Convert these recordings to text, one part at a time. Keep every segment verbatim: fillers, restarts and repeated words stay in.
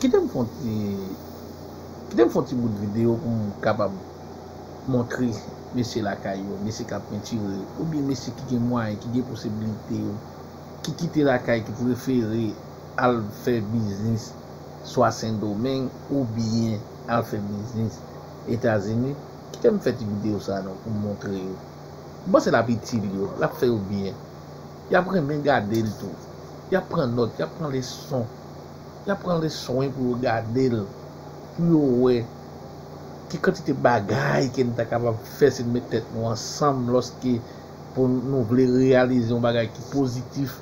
Kite m fè yon ti, kite m fè yon ti bout videyo pou m kapab montre mesye lakay yo, mesye k ap pentire, oubyen mesye ki gen mwayen, ki gen posiblite yo, ki kite lakay, ki prefere al fè biznis swa Sendomeng oubyen al fè biznis Etazini. Kite m fè ti videyo sa a non pou m montre yo. M panse l ap itil yo, l ap fè yo byen. Y ap renmen gade l tou. Y ap pran nòt, y ap pran leson. Y ap pran leson wi pou yo gade l, pou yo wè ki kantite bagay ke n ta kapab fè si n met tèt nou ansanm lòske pou nou vle reyalize yon bagay ki pozitif.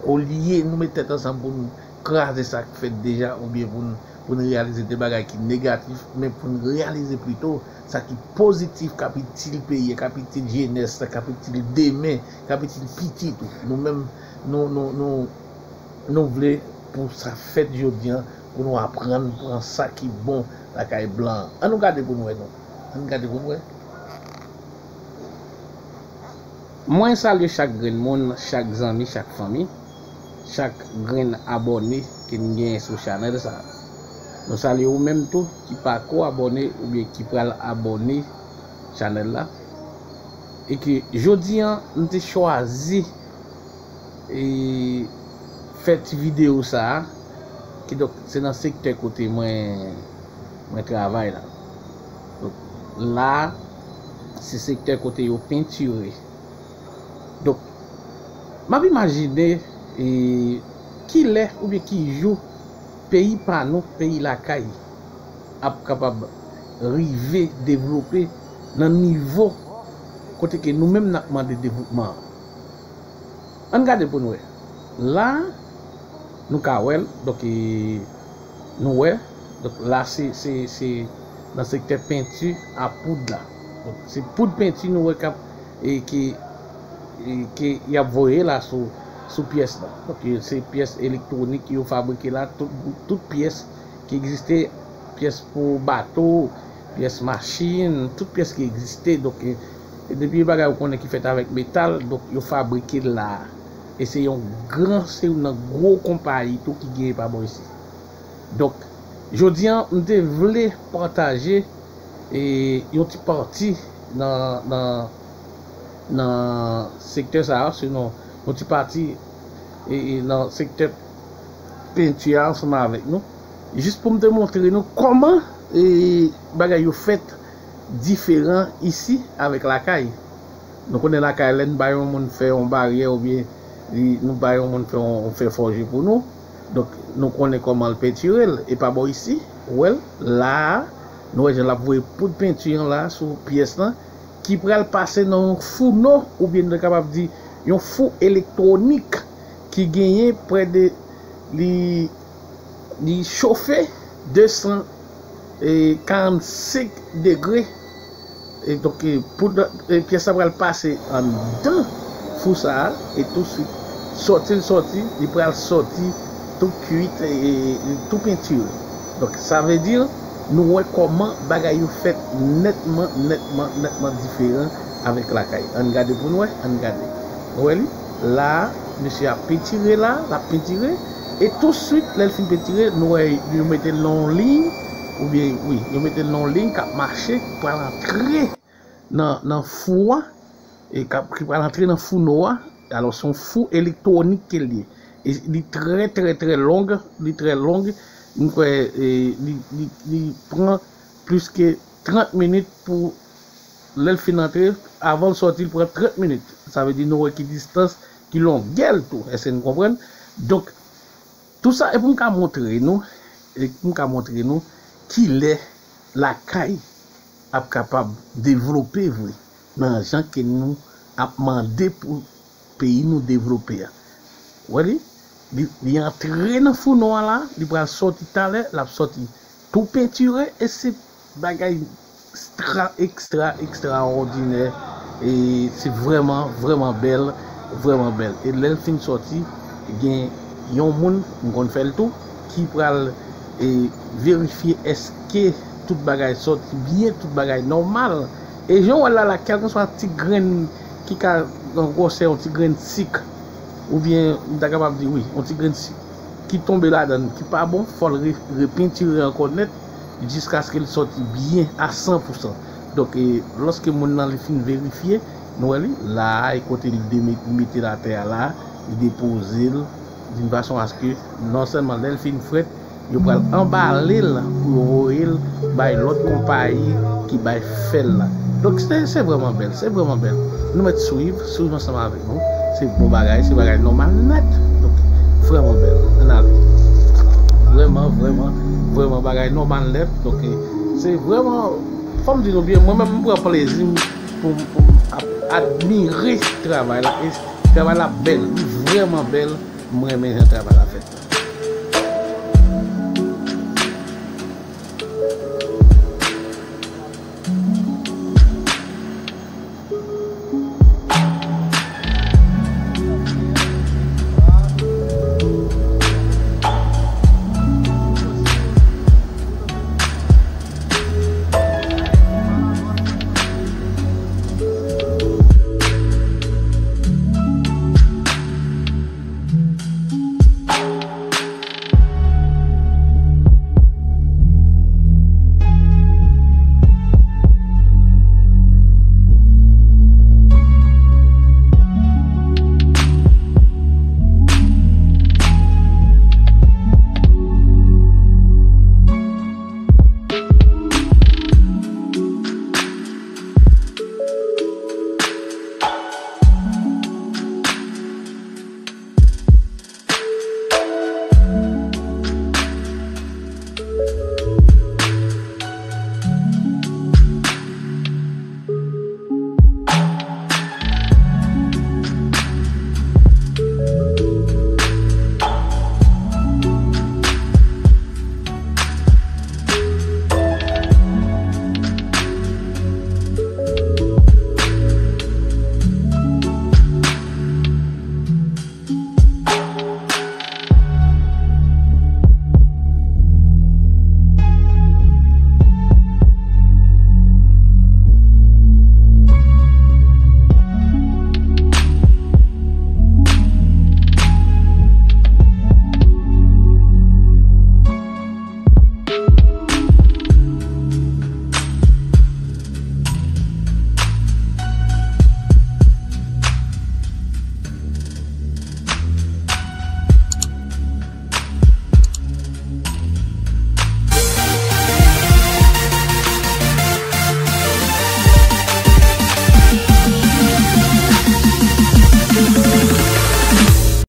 Olye nou met tèt ansanm pou n kraze sa k fèt deja oubyen pou n, pou n reyalize de bagay ki negatif, men pou n reyalize pito sa ki pozitif, k ap itil peyi a, k ap itil jenès la, k ap itil demen, k ap itil pitit ou. Nou menm, nou, nou, nou, nou vle pou sa fèt jodi an, pou nou aprann pran sa ki bon lakay blan an. Ann nou gade pou n wè non. Ann gade pou n wè. Mwen salye chak grenn moun, chak zanmi, chak fanmi, chak grenn abòne ke n genyen sou chanèl sa a. Nou salye ou menm tou ki pako abòne oubyen ki pral abòne chanèl la. E ke jodi an, m te chwazi e fè ti videyo sa a, kidonk se nan sektè kote mwen, mwen travay la. Donk, la a, se sektè kote yo pentire. Donk, m ap imajine e, ki lè oubyen ki jou peyi pa nou, peyi lakay, ap kapab rive devlope nan nivo kote ke nou menm n ap mande devlopman an. Ann gade pou n wè. La a, nou ka wè l, donk, e, nou wè, donk, la se, se, se nan sektè penti a poud la. Donk, se poud penti nou wè k ap, e, ke, e, ke y ap voye la sou, sou pyès la. Donk, e, se pyès elektwonik yo fabrike la, tout, tout pyès ki egziste, pyès pou bato, pyès machin, tout pyès ki egziste. Donk, e, depi bagay ou konnen ki fèt avèk metal, donk yo fabrike l la a. E se yon gran, se youn nan gwo konpayi tou ki genyen pa bò isi. Donk, jodi an, m te vle pataje e, yon ti pati nan, nan, nan sektè sa a, sinon yon ti pati e, e, nan sektè penti a ansanm avèk nou. Jis pou m te montre nou kòman e, bagay yo fèt diferan isi avèk lakay. Nou konnen lakay, lè n ba yon moun fè yon baryè oubyen li, nou ba yon moun fè yon, yon fè fòje pou nou. Donk, nou konnen kòman l pentire l. E pa bò isi, ou wè l, la a, nou wè jan l ap voye poud penti an la sou pyès lan, ki pral pase nan yon founo, oubyen nou ta kapab di yon fou elektwonik ki genyen prè de, li, li chofe de san karannsenk degre. E donk, e, poud, e, pyès la pral pase anndan fou sa a, e touswit, sòti l sòti, li pral sòti tou kuit, e, e, tou pentire. Donk, sa vle di, nou wè kòman bagay yo fèt nètman, nètman, nètman diferan avèk lakay. Ann gade pou n wè, ann gade. Ou wè li? La a, mesye ap pentire la, l ap pentire. E touswit, lè l fin pentire, nou wè yo mete l nan yon liy, oubyen, wi, yo mete l nan yon liy k ap mache, k pral antre nan, nan fou a, e k ap, ki pral antre nan founo a. Alò, se yon fou elektwonik ke l ye. E li trè, trè, trè long, li trè long. M kwè, e, li, li, li pran plis ke trant minit pou, lè l fin antre, avan l sòti, l pran trant minit. Sa vle di nou wè ki distans, ki longè l tou. Èske n konprann? Donk, tou sa, e pou m ka montre nou, e pou m ka montre nou kilè lakay ap kapab devlope vre nan jan ke nou ap mande pou peyi nou devlope a. Ou wè li? Li, li antre nan founo a la, li pral sòti talè, l ap sòti tou pentire, e se bagay ekstra, ekstra, ekstraòdinè. E se vrèman, vrèman bèl, vrèman bèl. E lè l fin sòti, gen yon moun, m konn fè l tou, ki pral, e, verifye èske tout bagay sòti byen, tout bagay nòmal. E jan w wè l la, la, kèlkeswa ti grenn ki ka nan gwosè yon ti grenn sik, oubyen, m ta kapab di, wi, yon ti grenn sik. ki tonbe ladan l ki pa bon, fò l re- repentire ankò nèt, jiskaske l sòti byen a san pou san. Donk, e, lòske moun nan li fin verifye, nou wè li, la a, e kote li deme- li mete l atè a la, li depoze l d'une façon à ce que non sèlman lè l fin frèt, yo pral anbale l pou yo voye l bay lòt konpayi ki bay fè l la. Donk, se se vrèman bèl, se vrèman bèl. Nou mèt swiv, swiv ansanm avèk nou. Se bon bagay, se bagay nòmal nèt. Donk, vrèman bèl. Ann ale. Vrèman, vrèman, vrèman bagay nòmal nèt. Donk, se vrèman, fò m di nou byen, mwen menm, m pran plezi m pou m pou m ap admire travay la. E travay la bèl, li vrèman bèl. M renmen jan travay la fèt.